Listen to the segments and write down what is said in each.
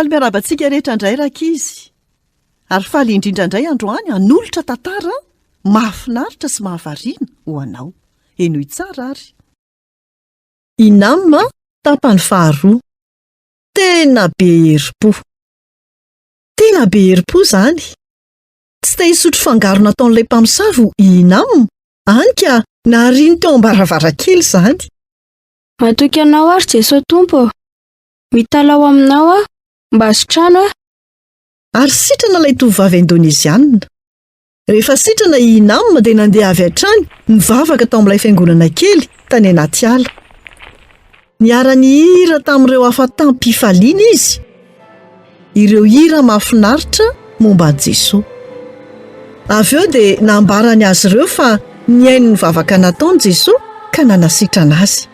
Faly miarahaba antsika rehetra indray rankizy. Ary faly indrindra indray androany hanolotra tantara mahafinaritra sy mahavariana ho anao. Henoy tsara ary. Inam tapany faharoa. Tena be herim-po. Tena be herim-po izany. Tsy te hisotro fangaro nataon'ilay mpamosavy i Inam, hany ka nariany teo am-baravarankely izany. Matoky anao aho ry Jesoa Tompo ô! Mitalaho aminao aho, mba sitrano aho. Ary sitrana ilay tovovavy indonezianina. Rehefa sitrana i Inam dia nandeha avy hatrany nivavaka tao amin'ilay fiangonana kely tany anaty ala. Niara-nihira tamin'ireo hafa tamim-pifaliana izy, ireo hira mahafinaritra momba an'i Jesoa. Avy eo dia nambarany azy ireo fa nihaino ny vavaka nataony Jesoa ka nanasitrana azy.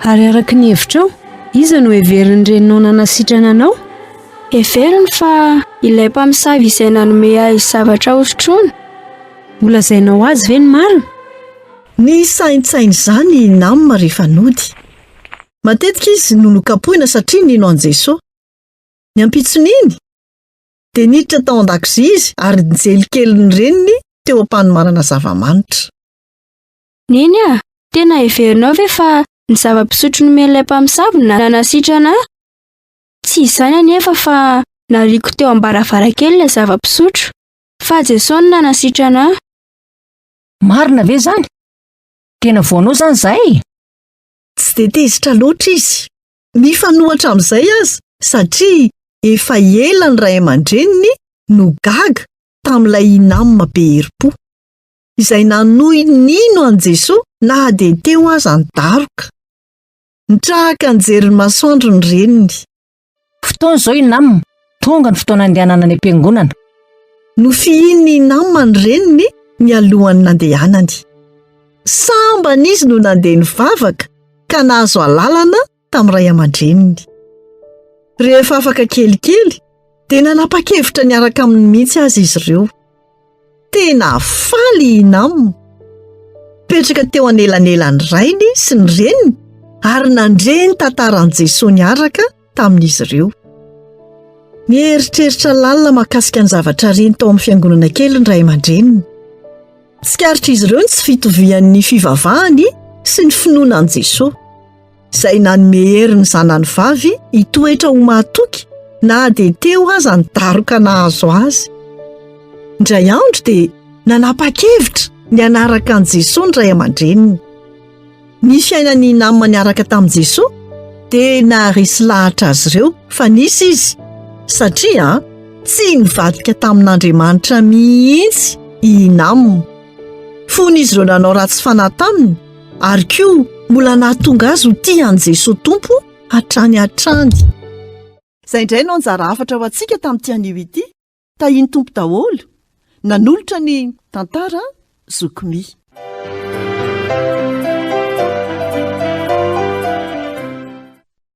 Ary araka ny hevitrao, iza no heverin'ny reninao nanasitrana anao? Heveriny fa ilay mpamosavy izay nanome ahy zavatra hosotroina. Holazainao azy ve ny marina? Nisaintsaina izany i Nam rehefa nody. Matetika izy no nokapohina satria nino an'i Jesoa. Ny ampitson'iny, dia niditra tao an-dakozia izy ary nijely kely ny reniny teo am-panomanana zava-manitra. Neny a! Tena heverinao ve fa ny zava-pisotro nomen'ilay mpamosavy no nanasitrana ahy? Tsy izany anefa fa nariako teo am-baravarankely ilay zava-pisotro, fa Jesoa no nanasitrana ahy. Marina ve izany? Tena voanao izany izahay e? Tsy dia tezitra loatra izy. Mifanohitra amin'izay aza satria efa ela ny ray aman-dreniny no gaga tamin'ilay Inam be herim-po, izay nanohy nino an'i Jesoa na dia teo aza ny daroka. Nitraka nijery ny masoandro ny reniny. Fotoana izao Inam, tonga ny fotoana andehanana any am-piangonana. Nofihinin'i Inam ny reniny nialohan'ny nandehanany. Sambany izy no nandeha nivavaka ka nahazo alalana tamin'ny ray aman-dreniny. Rehefa afaka kelikely dia nanapa-kevitra niaraka aminy mihitsy aza izy ireo. Tena faly i Inam. Nipetraka teo anelanelan'ny rainy sy ny reniny ary nandre ny tantaran'i Jesoa niaraka tamin'izy ireo. Nieritreritra lalina mahakasika ny zavatra reny tao amin'ny fiangonana kely ny ray aman-dreniny. Tsikaritr'izy ireo ny tsy fitovian'ny fivavahany sy ny finoana an'i Jesoa. izay nanome hery ny zanany vavy hitoetra ho mahatoky na dia teo aza ny daroka nahazo azy. Indray andro dia nanapa-kevitra ny hanaraka an'i Jesoa ny ray aman-dreniny. Ny fiainan'i Inam niaraka tamin'i Jesoa dia naharesy lahatra azy ireo fa nisy izy, satria tsy nivadika tamin'Andriamanitra mihitsy i Inam. Fony izy ireo nanao ratsy fanahy taminy, ary koa mbola nahatonga azy ho tia an'i Jesoa Tompo hatrany hatrany. Izay indray no anjara hafatra ho antsika tamin'ity anio ity. Tahian'ny Tompo daholo. Nanolotra ny tantara Zoky Mi.